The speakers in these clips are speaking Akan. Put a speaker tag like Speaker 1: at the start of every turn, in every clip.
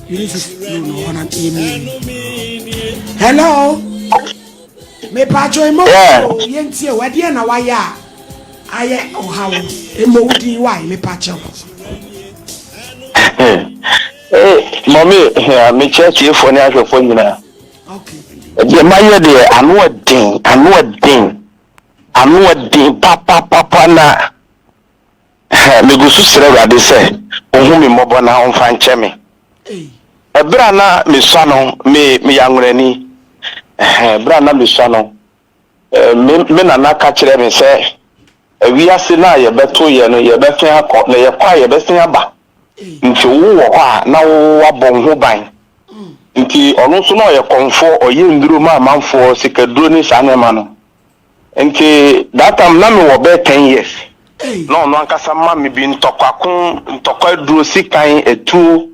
Speaker 1: Ulysses no no ɔna emi. Hello. Mepatwo emo
Speaker 2: Yeah.
Speaker 1: o yɛntie o ɛdeɛ na wayɛ a ayɛ ɔhaw emo wo din wae mepakyɛw.
Speaker 2: Ee, mɔmi, mekyerɛ tiefoɔ ne ahwɛfoɔ nyinaa.
Speaker 1: Okay.
Speaker 2: Deɛ mayɛ deɛ ano ɛden, ano ɛden, ano ɛden papapapa na megu so srɛ Awurade sɛ ɔhu me mmɔbɔ na ɔmfa nkyɛ me.
Speaker 1: Hey.
Speaker 2: Ɛberɛ a na mesua no, me meyɛ anworani. Ɛberɛ a na mesua no, me nana ka kyerɛ me sɛ wiase no a yɛbɛto yɛ no, yɛbɛsen akɔ, na yɛkɔ a yɛbɛsen aba.
Speaker 1: Hey.
Speaker 2: Nti wowɔ hɔ a na wowabɔ wo ho ban. Nti ɔno nso na ɔyɛ kɔmfoɔ, ɔyɛ nnuro ma amanfoɔ, sikaduro ne saa nneɛma no. Nti that time na mewɔ bɛyɛ 10 years.
Speaker 1: Hey.
Speaker 2: Na ɔno ankasa ma me bi ntɔkwako, ntɔkwa aduro, sikan, etuo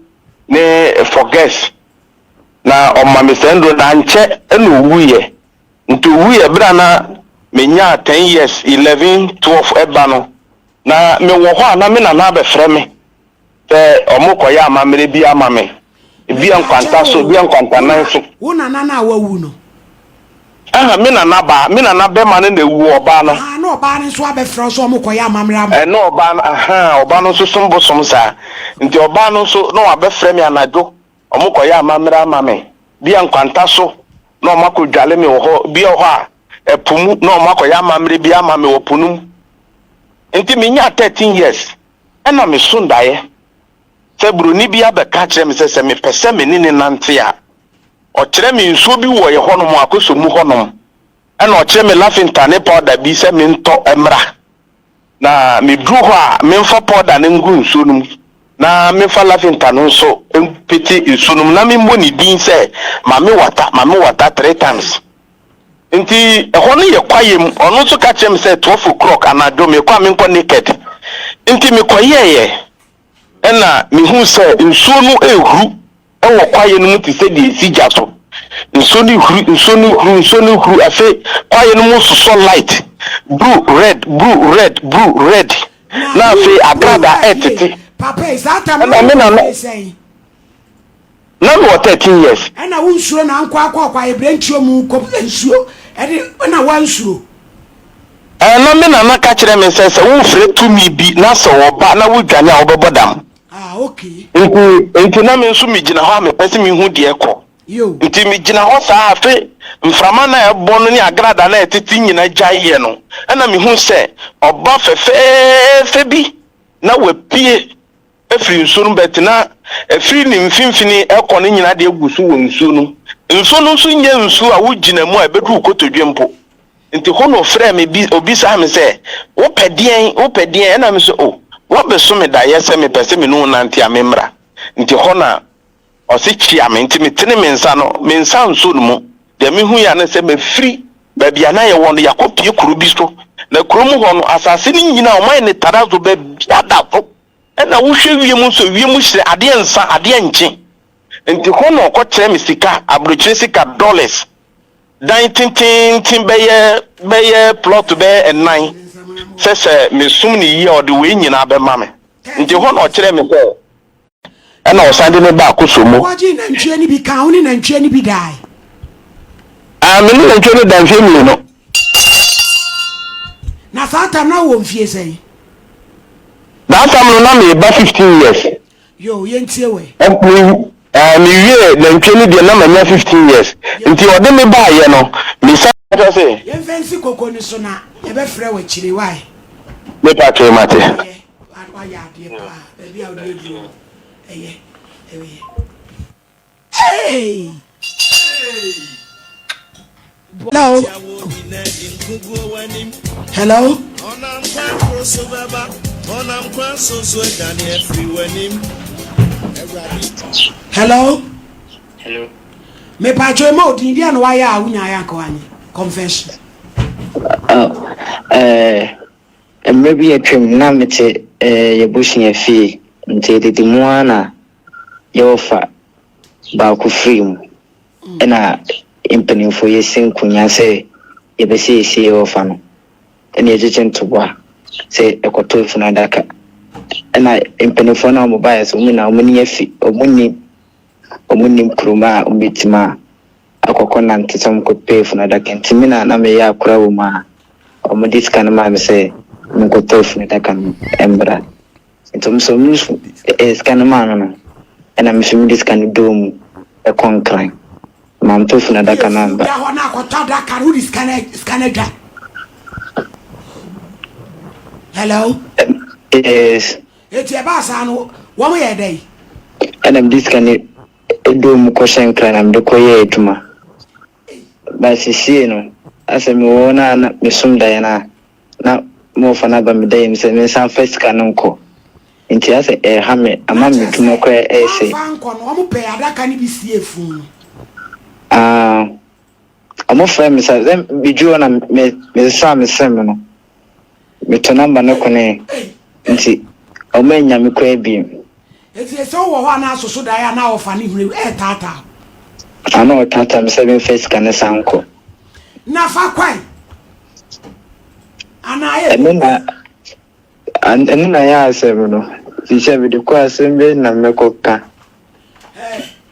Speaker 2: ne forgets. Na ɔma me saa nduro na ankyɛ ɛna owuiɛ. Nti owuiɛ berɛ a na menyaa 10 years, 11, 12 ɛba no, na mewɔ hɔ a na me nana abɛfrɛ me sɛ ɔmo kɔyɛ amammerɛ bi ama me. Ebi yɛ nkwanta so, ebi yɛ nkwantanan so.
Speaker 1: Wo nana na wawu no.
Speaker 2: Aha, me nana baa, me nana bɛma no na ewu ɔbaa no.
Speaker 1: Ah, na ɔbaa no nso abɛfrɛ wo sɛ ɔmo kɔyɛ amammerɛ ama.
Speaker 2: Ɛna ɔbaa no, aha, ɔbaa no nso som bosom saa. Nti ɔbaa no nso na wabɛfrɛ me anadwo, ɔmo kɔyɛ amammerɛ ama me. Bi yɛ nkwanta so na ɔmo akɔdwale me wɔ hɔ, bi wɔ hɔ a ɛpo mu na ɔmo akɔyɛ amammerɛ bi ama me wɔ po no mu. Nti menya 13 years ɛna me so ndaeɛ sɛ buroni bi abɛka kyerɛ me sɛ mepɛ sɛ me ne ne nante a, ɔkyerɛ me nsuo bi wɔ yɛ hɔnom akɔsɔ mu hɔnom, ɛna ɔkyerɛ me lafinta ne powder bi sɛ mentɔ mmra, na meduru hɔ a memfa powder no ngu nsuo no mu na memfa lafinta no nso mpete nsuo no mu na memmɔ ne din sɛ "Mame Wata, Mame Wata" three times. Nti ɛhɔ no yɛ kwaeɛ mu. Ɔno nso ka kyerɛ me sɛ 12 o'clock anadwo mekɔ a menkɔ naked. Nti mekɔyɛɛyɛ ɛna mehu sɛ nsuo no ehuru ɛwɔ kwaeɛ no mu te sɛ deɛ esi gya so. Nsuo no huru, nsuo no huru, nsuo no huru. Afei kwaeɛ no mu sosɔ light blue, red, blue, red, blue, red, na afei agrada ɛtete.
Speaker 1: Papa yi, saa tam
Speaker 2: Ɛna me nana
Speaker 1: sɛn?
Speaker 2: Na mewɔ 13 years.
Speaker 1: Ɛna wo nsuro na nkɔ akɔ akɔ ayɛbrɛ mu kɔ nsuo ɛde ɛna wansuro?
Speaker 2: Ɛna me nana ka kyerɛ me sɛ wofrɛ tumi bi na sɛ ɔba na wodwane a, wobɛbɔ dam.
Speaker 1: Ah, okay.
Speaker 2: Nti na me nso megyina hɔ a mepɛ sɛ mehu deɛ kɔ.
Speaker 1: Yo.
Speaker 2: Nti megyina hɔ saa, afe mframa na ɛbɔ no ne agrada na ɛtete nyina gyaeɛ no, ɛna mehu sɛ ɔba fɛfɛɛfɛ bi na wapue afiri nsuo no bɛtena afiri ne mfimfini ɛkɔ no nyinaa deɛ gu so wɔ nsuo no. Nsuo no nso nyɛ nsuo a wogyina mu a ɛbɛduru kotodwe mpo. Nti hɔ na ɔfrɛ me bi, obisaa me sɛ, "Wopɛ deɛn? Wopɛ deɛn?" Ɛna me sɛ, "O, wɔbɛso me daeɛ sɛ mepɛ sɛ me ne wo nante a memmra." Nti hɔ na ɔse kyia me. Nti metene me nsa no, me nsa nso no mu deɛ mehu yɛ ne sɛ mafiri baabi a na yɛwɔ no, yɛakɔpie kuro bi so. Na kuro mu hɔ no, asase no nyinaa ɔman ne tarazo baabi ada so, ɛna wohwɛ wiem nso, wiem hyerɛ, adeɛ nsa adeɛ nkye. Nti hɔ na ɔkɔkyerɛ me sika, aburokyire sika, dollars, dan tententen bɛyɛ plot bɛyɛ ɛnan, sɛ mesum ne yie a, ɔde wei nyinaa bɛma me. Nti hɔ na ɔkyerɛ me sɛ ɛna ɔsan de ne ba akɔsɔ mu.
Speaker 1: Wɔgye nantwie no bi ka wo ne nantwie no bi dae?
Speaker 2: Ah, me ne nantwie no da mfeɛ 2.
Speaker 1: Na saa tam na wɔ mfie sɛn?
Speaker 2: That time no na meba 15 years.
Speaker 1: Yo, yɛntie wɛ.
Speaker 2: Mewie nantwie no deɛ na manya 15 years. Nti ɔde me baayɛ no, mesa kyerɛ sɛ
Speaker 1: Yɛmfa nsi koko no so na yɛbɛfrɛ wɔ akyire wae.
Speaker 2: Mepa kyerɛ, mate.
Speaker 1: Ɛyɛ, wayɛ adeɛ paa. Baabi a wode aduro no, ɛyɛ. Hey! Hello, hello.
Speaker 3: Ɔnam kwan koro so bɛba, ɔnam kwan so so adwane afiri w'anim, Awurade.
Speaker 1: Hello.
Speaker 4: Hello.
Speaker 1: Mepatwo, ma odin deɛ na wayɛ a wonya ayɛ anka wanyɛ confession.
Speaker 4: Mmerɛ bi atwam na mete yɛbusua fie, nti yɛdidi mu ara na yɛwɔ fa baako firi mu, ɛna mpanimfoɔ yɛsi nkonnwa sɛ yɛbɛsɛ yɛsie yɛwɔ fa no, ɛna yɛgyegye ntoboa sɛ ɛkɔtɔ efunu adaka. Ɛna mpanimfoɔ no a wɔbaeɛ so wɔn nyinaa wɔn ani afi, wɔn nni wɔn nnim kurom a wɔbɛtumi a akɔkɔ nante sɛ wɔkɔpɛ efunu adaka nti me na na meyɛ akora wɔ mu a wɔde sika no maa me sɛ menkɔtɔ efunu adaka no mbra. Nti wɔn nso wɔn de sika no maa me no ɛna me nso mede sika no dɔɔ mu kɔ Nkran. Mantɔ funu adaka no amba.
Speaker 1: Da hɔ na akɔtɔ adaka no wode sika no sika no adwa. Hello.
Speaker 4: Yes.
Speaker 1: Eti ɛbaa saa no wɔn yɛ dɛn?
Speaker 4: Ɛna mede sika no dɔɔ mu kɔhyɛ Nkran na mede kɔyɛɛ adwuma. But sesie no asɛ mewɔ hɔ no a na mesom daeɛ no a na me wɔfa no aba me daeɛ mu sɛ mensan fa sika no nkɔ. Nti asɛ ɛreha me
Speaker 1: Na
Speaker 4: ama
Speaker 1: kyerɛ
Speaker 4: m'adwuma
Speaker 1: sɛ
Speaker 4: koraa ɛresɛe.
Speaker 1: woamfa ankɔ no wɔn pɛɛ adaka no bi siee funu no.
Speaker 4: Ah, wɔn frɛ me sa sɛ meduru hɔ na me mesesaa me sim no meto number no
Speaker 1: Ei,
Speaker 4: konee
Speaker 1: ei, ei.
Speaker 4: nti wɔn annya me koraa bio.
Speaker 1: Enti sɛ wowɔ hɔ a na asoso daeɛ a na ɔfa ne hwene ɛretaataa wo.
Speaker 4: Ah, na ɔtaataa me sɛ memfa sika no san nkɔ.
Speaker 1: Na fa kɔe anaa ebi.
Speaker 4: Ɛno na Ɛno na ɛyɛ asɛm no. Firi sɛ mede kɔ asɛm bɛn na mɛkɔka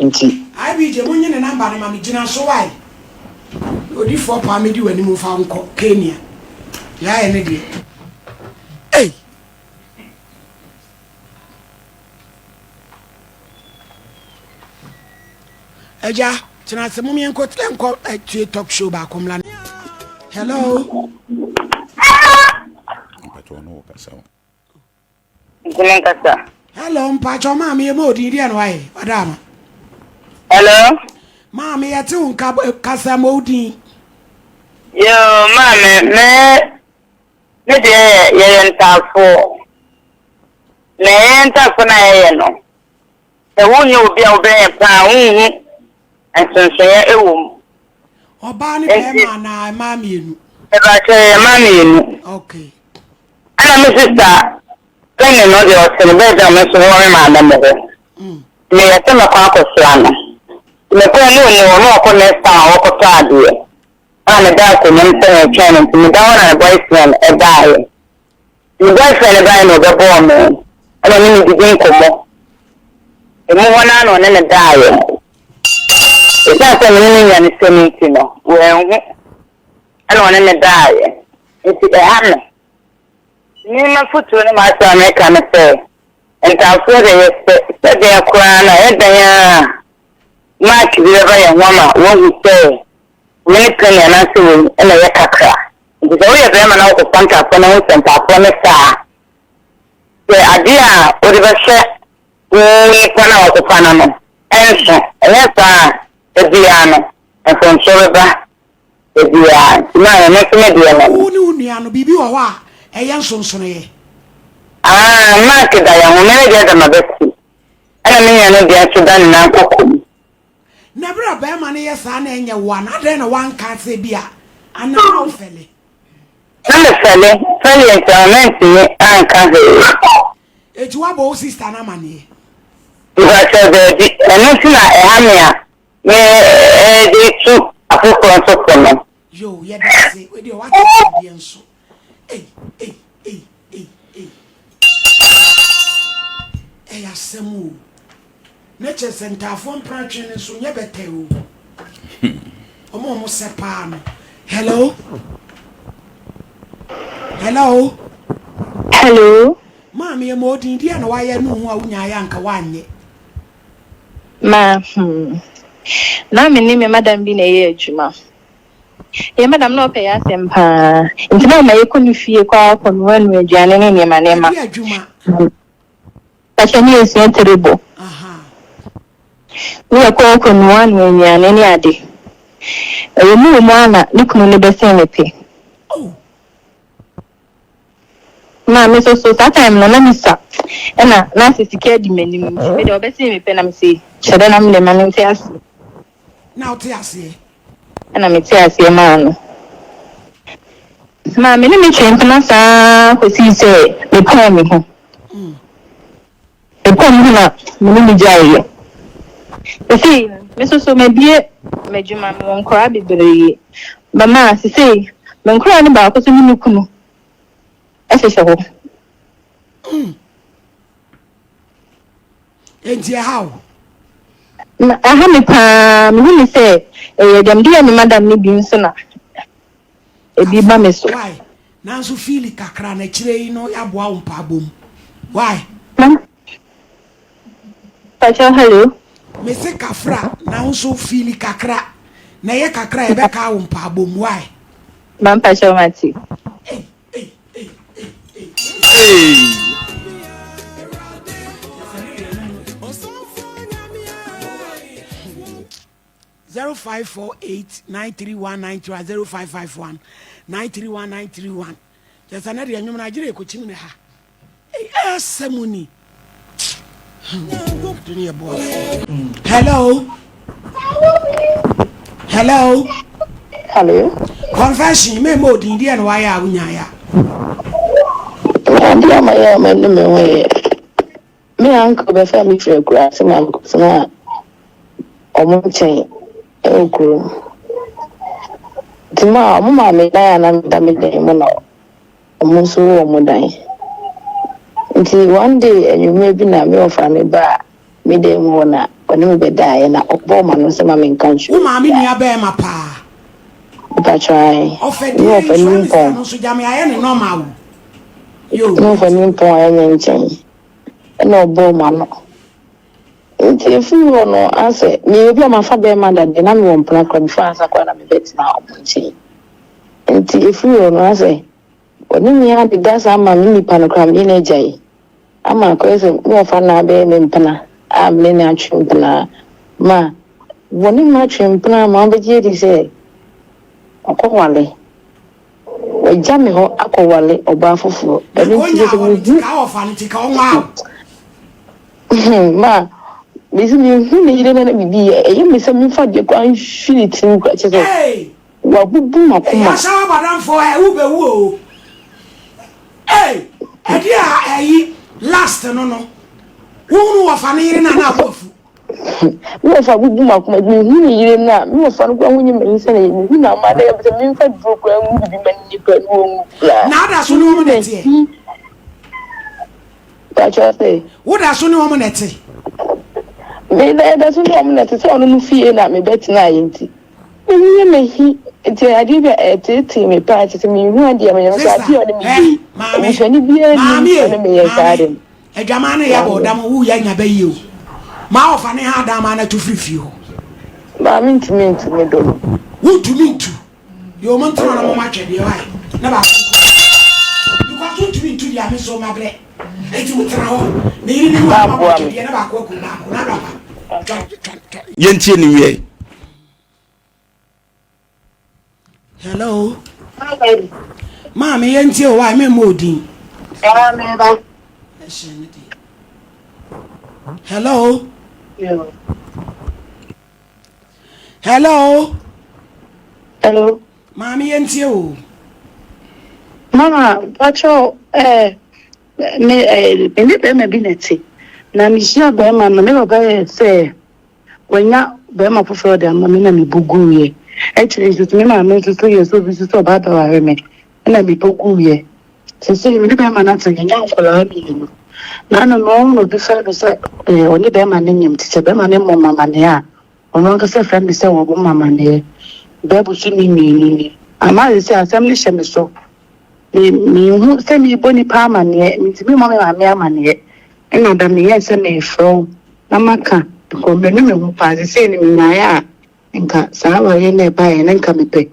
Speaker 4: nti.
Speaker 1: IBJ monye ne number no ma me gyina so wai odifoɔ paa medi w'anim mfa wo nkɔ Kenya deɛ ayɛ ne deɛ ei. Agya tena ase mom yɛnkɔ yɛnkɔ tie talk show baako mmla. Hello.
Speaker 5: Ntumi nkasa.
Speaker 1: Hello mpakyɛw maame yɛ ma odin deɛ na wayɛ wada ama.
Speaker 5: Hello.
Speaker 1: Maame yɛte wo nka kasa ma odin.
Speaker 5: Yoo maame me me deɛ yɛ yɛyɛ ntaafoɔ na yɛyɛ ntaafoɔ na yɛyɛ no sɛ wonyɛ obi a wobɛn yɛ paa wonhu nsonsonoeɛ wɔ mu.
Speaker 1: Ɔbaa ne bɛrima anaa mmaa mmienu?
Speaker 5: Mepakyɛ yɛ mmaa mmienu.
Speaker 1: Okay.
Speaker 5: Ɛna me sista panyin no deɛ ɔte ne baabi a me nso mewɔ me maame mo hɔ. Meyɛ sɛ mɛkɔ akɔsra no. Mekɔɛ ne ɔni hɔ na ɔkɔ next town a ɔkɔtɔ adeɛ. Ɛna meda akonnwa mu sɛ meretwɛn no nti meda hɔ na ne boyfriend ɛbaeɛ. Me boyfriend no baeɛ na ɔbɛbɔɔ me ɛna ɔne me didi nkɔmmɔ. Emu hɔ no ara na ɔne me daeɛ. Ɛsiane sɛ me ne no nya ne sɛm nti no, wanhu ɛna ɔne me daeɛ. Nti ɛha me. Me m'afotuo ne m'asɛm a meka ne sɛ, ntaafoɔ deɛ yɛsɛ sɛ dɛn koraa no a, ɛyɛ dɛn ara a mark bi bɛba yɛn ho ama wɔahu sɛ wei ne panyin anaasɛ wei na ɛyɛ kakra. Nti sɛ woyɛ barima na wokɔfa ntaafoɔ na wohu sɛ ntaafoɔ no sɛ a, sɛ adeɛ a wode bɛhyɛ wo nipa no a wɔkɔfa no no nso, ɛnyɛ saa a, da biara no mfomsoɔ bɛba da biara. Nti maa ɛno nso me deɛ no no.
Speaker 1: Wo ne wo nua no, biribi wɔ hɔ a ɛyɛ nsonsonoeɛ?
Speaker 5: Ah, Mark da yɛn ho, me ne deɛ da m'abati, ɛna me nua no deɛ nso da ne nan kɔkɔ mu.
Speaker 1: Na bere a barima no yɛ saa na ɛnyɛ wo a, na adɛn na woanka sɛ ebia anaa na wofɛle?
Speaker 5: Na mefɛle, fɛleɛ nti ama mantumi anka hwee.
Speaker 1: Enti woabɔ wo sista no amanneɛ?
Speaker 5: Mepakyɛw, daabi. Ɛno nti na ɛha me a me de tu afoforɔ nso fo no.
Speaker 1: Yoo, yɛda ase. Wei deɛ woate adeɛ nso. Ei, ei, ei, ei, ei. Ɛyɛ asɛm o. Na kyerɛ sɛ ntaafoɔ mpratwe no nso nyɛ bɛtɛ o. Ɔmo a ɔmo sɛ paa no. Hello? Hello?
Speaker 6: Hello?
Speaker 1: Maame yɛ ma odin deɛ na wayɛ no ho a wonyaeɛ anka woanyɛ.
Speaker 6: Ma hmm. Na me ne me madam bi na ɛyɛ adwuma. Yɛn madam na ɔpɛ yɛn asɛm paa. Nti na ɔma yɛkɔ ne fie kɔ akɔ noa noa aduane ne nneɛma nneɛma.
Speaker 1: Ɛde adwuma.
Speaker 6: Pakyɛ ne yɛsua table. Ne yɛkɔ kɔ noa noa nnuane ne ade. Ɛwɔ mu wɔ mu ara na ne kunu no bɛsɛn me pɛ. Na me nso so saa time no na me sua ɛna na asɛ sika adi m'anim nti me deɛ ɔbɛsɛn me pɛ na me se hyɛ dɛ na me deɛ ma me nte aseɛ.
Speaker 1: Na wote aseɛ?
Speaker 6: Ɛna me te aseɛ maa no. Maa me ne me twee mpena saa kɔsii sɛ me pɔn me ho. Me pɔn me ho na me ne no gyaeɛ. Sesei me nso so mabue m'adwuma, mewɔ nkoraa bebree. Mama sesei me nkoraa no baako nso ne ne kunu hyehyɛ hɔ.
Speaker 1: Enti ɛha wo?
Speaker 6: Na ɛha me paa, mehu ne sɛ ɛyɛ deɛ mede yɛ me madam no bi nso na ebi ba me so.
Speaker 1: Why? Nanso feeli kakra na akyire yi no yɛaboa wo mpaabɔ mu. Why?
Speaker 6: Ma Pakyɛw hello.
Speaker 1: Mese kafra na wo nso feeli kakra na ɛyɛ kakra a yɛbɛkaa wo mpaabɔ mu. Why?
Speaker 6: Ma mpakyɛw mate.
Speaker 1: Ei ei ei ei ei.
Speaker 3: Hey.
Speaker 1: 0548 931 931 0551 931 931 kyɛ sɛ ne deɛ nnwom no agyere ɛkɔkyim ne ha. Ei, ɛsɛ mu ni. Ade ne yɛ boafo. Hello. Hello.
Speaker 7: Hello.
Speaker 1: Confession, me mo din deɛ na wayɛ a wonyaeɛ a.
Speaker 7: Ade a mayɛ a m'ani me ho yɛ. Me uncle bɛfa me firi akuraase ma mekɔtena ɔmo nkyɛn ɛwɔ kurom. Nti ma ɔmo maa me dan a na meda me dan mu na ɔmo nso wɔ ɔmo dan. Nti one day anwummerɛ bi na me wɔfa ne ba a me dan mu hɔ na ɔne me bɛdaeɛ na ɔbɔɔ m'ano sɛ ma menka nkyerɛ
Speaker 1: Wo maame
Speaker 7: obiara.
Speaker 1: nua bɛrima paa.
Speaker 7: Mpatwa ae.
Speaker 1: Ɔfɛ
Speaker 7: Me
Speaker 1: deɛ
Speaker 7: wɔfa
Speaker 1: nso
Speaker 7: ni
Speaker 1: ɛne sɛ
Speaker 7: mpɔn.
Speaker 1: no nso gyame ayɛ ne normal o. Yo.
Speaker 7: Me wɔfa ni mpɔn a ɛnyɛ nkyɛn. Ɛna ɔbɔɔ m'ano. Nti efiri hɔ no asɛ meyɛ obi a mafa bɛrima dade na mewɔ mpena koraa before ansa koraa na mebɛtena ɔmo nkyɛn. Nti efiri hɔ no asɛ ɔne me adeda saa ma me nipa no koraa mene no agyae. Ama akɔyɛ sɛ me wɔfa no abɛyɛ me mpena a mene no atwe mpena ma wɔne me atwe mpena ma wobɛgye adi sɛ ɔkɔwale. Wagya me hɔ akɔwale ɔbaa foforɔ.
Speaker 1: Na
Speaker 7: Ɛno nti
Speaker 1: nka
Speaker 7: sɛ
Speaker 1: onya
Speaker 7: sɛ
Speaker 1: hɔ no nti
Speaker 7: mehu
Speaker 1: ka ɔfa no nti ka ɔnwa o.
Speaker 7: Ma mesi mehu ne yere no na biribi yɛ ɛyɛ me sɛ memfa deɛ koraa nhwi ne tirim koraa kyerɛ sɛ
Speaker 1: Hey!
Speaker 7: wabubu
Speaker 1: Hey,
Speaker 7: m'akoma.
Speaker 1: ahyɛ wabadamfo ɛ wobɛwu o. Hey! Ɛde a ɛyi last no no. Wohunu wɔfa ne yere no a na abo afu.
Speaker 7: Me wɔfa bubu m'akoma mehu ne yere no a me wɔfa no koraa ho nyɛ m'ani sɛ ne yɛ mehu no ama dɛ sɛ memfa duro koraa ngu biribi ma ne ni koraa ne wɔnwu koraa.
Speaker 1: Na ada so ne wɔn na ɛteɛ.
Speaker 7: Pakyɛ sɛ
Speaker 1: Woda so ne wɔn na ɛte.
Speaker 7: me na ɛda so ne ɔmo na ɛte sɛ ɔno no fie na mebɛtena yɛ nti mehu yɛ m'ahi nti adeɛ bi a ɛteetee me paa kyerɛ sɛ mehu adeɛ a meyɛ no sɛ
Speaker 1: Sister,
Speaker 7: adeɛ a ɔne me
Speaker 1: eh,
Speaker 7: yɛ yi
Speaker 1: maame,
Speaker 7: abusuani biara
Speaker 1: maame
Speaker 7: nnim
Speaker 1: e,
Speaker 7: ɔne me yɛ saa
Speaker 1: maame.
Speaker 7: de no.
Speaker 1: Adwaman no yɛ abɔ dam wo yɛ nya bɛyie o. Maa ɔfa ne ha dan maa no atu firi fie hɔ.
Speaker 7: Maame ntumi ntu me dɔ no.
Speaker 1: Wontumi ntu. Yɛ ɔmo ntena na mo atwɛdeɛ wae. Na baako nkɔ. Because wontumi ntu deɛ me nso mabrɛ. Eti wotena hɔ. Ne yere ne wu a mo
Speaker 7: Aboa me.
Speaker 1: atwɛdeɛ na baako aku baako na abrapa. Twa twa twa.
Speaker 2: Yɛntie ne nwiɛ.
Speaker 1: Hello. Maame yɛntie o wae memmɔ odin. Ɛhyɛ ne deɛ. Hello. Hello.
Speaker 7: Hello.
Speaker 1: Maame yɛntie o.
Speaker 7: Mama, pacho, me, me ne bɛrima bi na ɛte. Na mehyia bɛrima no, me papa yɛ sɛ wanya bɛrima foforɔ de ama me na mebu guiɛ. Akyire nso so, me maame nso so yɛ sɛ obi nso sɛ ɔba abɛware me ɛna mebu guiɛ. Seesei me ne bɛrima no ate, yɛnya nkwadaa mmienu. Na ano no ɔno na obi frɛ me sɛ ɔne bɛrima no nyem nti sɛ bɛrima no mmɔ me amanneɛ a, ɔno ankasa frɛ me sɛ wɔbɔ me amanneɛ. Bɛɛ bosome mmienu ni. Ama seesei asɛm no hyɛ me so. Me menhu sɛ merebɔ nnipa amanneɛ, mentumi mmɔ me maame amanneɛ. Ɛna da meyɛɛ sɛ merefrɛ wo na maka because manu me ho paa. Seesei no menyaeɛ a, nka saa awareɛ no a ɛbaeɛ no nka mepɛ.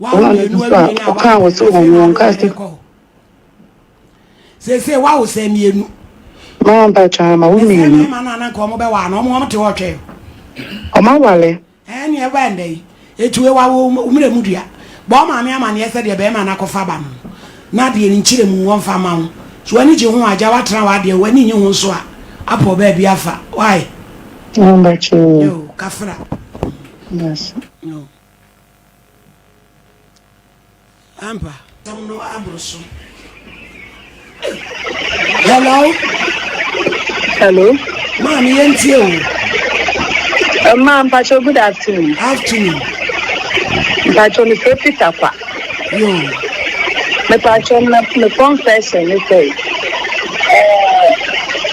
Speaker 1: Wawo
Speaker 7: Wɔn a
Speaker 1: mmienu
Speaker 7: no nso a
Speaker 1: awie na
Speaker 7: ɔkaa wɔ sɛ
Speaker 1: afei
Speaker 7: wɔn
Speaker 1: na
Speaker 7: wɔn
Speaker 1: wode
Speaker 7: kaa
Speaker 1: wɔn
Speaker 7: sɛ
Speaker 1: rekɔ. Seesei wawo sɛ mmienu.
Speaker 7: Mama mpatwa ma wo
Speaker 1: Na sɛ
Speaker 7: mmienu.
Speaker 1: mmarima no a na nka wɔn bɛwaa no, wɔn wɔn te hɔ twɛn.
Speaker 7: Ɔmo awale.
Speaker 1: Ɛne ɛbɛn dɛ yi. Etu ewa wo mmerɛ mu dua. Bɔ wo maame amaneɛ sɛ deɛ bɛrima no akɔfa ba no na deɛ ne nkyerɛ mu wɔmfa ma wo. So w'ani gye ho a gya woatena w'adeɛ w'ani nye ho nso a apɔ baabi afa. Why?
Speaker 7: Mama mpatwa.
Speaker 1: Yo, kafra.
Speaker 7: Yes.
Speaker 1: Yo. Ampa. Asɛm no aboro so. Hello.
Speaker 7: Hello.
Speaker 1: Maame yɛntie o.
Speaker 7: Ma mpacho good afternoon.
Speaker 1: Afternoon.
Speaker 7: Mpacho me fɛ Peter kwa.
Speaker 1: Yo.
Speaker 7: Me pacho me me confession ne sɛ.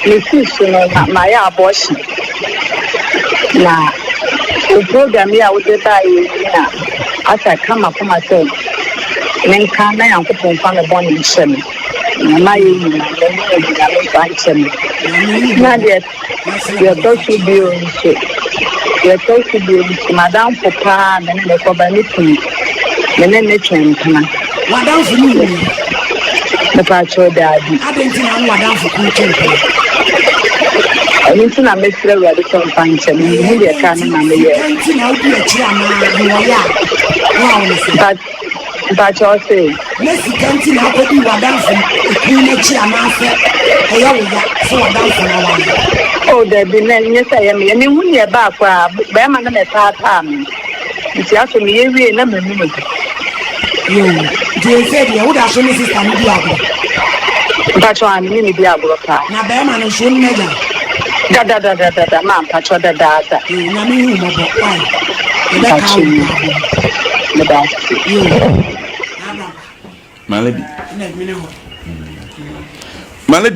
Speaker 5: Mesii so no na mayɛ abortion. Na wo program yi a wode baeɛ yi na asɛ aka m'akoma sɛ menka na Nyankopɔn mfa me bɔne nkyɛ me. Na mayɛ nyinaa m'ani awu Nyame mfa nkyɛ me. Na deɛ Deɛ ɛtɔ so bio nso, deɛ ɛtɔ so bio nso, m'adamfo paa a me ne no kɔba ne kunu, me ne no twe mpena.
Speaker 1: W'adamfo no wuiɛ?
Speaker 5: Mepaakyɛw, daabi.
Speaker 1: Adɛn nti na wo ne w'adamfo kunu twe mpena?
Speaker 5: Ɛno nti na mesrɛ Awurade sɛ ɔmfa nkyɛ me. Menhu deɛ ɛkaa me ma meyɛɛ.
Speaker 1: Sika nti na wodi akyire anaa deɛ ɔyɛ a wohaw no sɛn?
Speaker 5: Mpakyɛ ɔse.
Speaker 1: Na sika nti na akɔdi w'adamfo kunu no akyi anaasɛ ɛyɛ wo ya sɛ w'adamfo no aware?
Speaker 5: Oh dabi na ɛnyɛ sɛ ɛyɛ me ya, menhu nea ɛbaa koraa, bɛɛma no na ɛtaataa me nti afei meyɛ wiei na manu me ho.
Speaker 1: Yoo, nti seesei deɛ woda so ne sista no di agorɔ?
Speaker 5: Mpakyɛ aa me ne no di agorɔ paa.
Speaker 1: Na bɛɛma no nso wonim agya no?
Speaker 5: Dadadadadada maa mpakyɛ dadaada.
Speaker 1: Yoo, Nyame hu wo mmɔbɔ wai, yɛbɛkaa wo mpaabɔ mu.
Speaker 5: Meda ase.
Speaker 1: Yoo, Abraham.
Speaker 8: My lady.
Speaker 1: Ɛna dwene hɔ.
Speaker 8: My lady.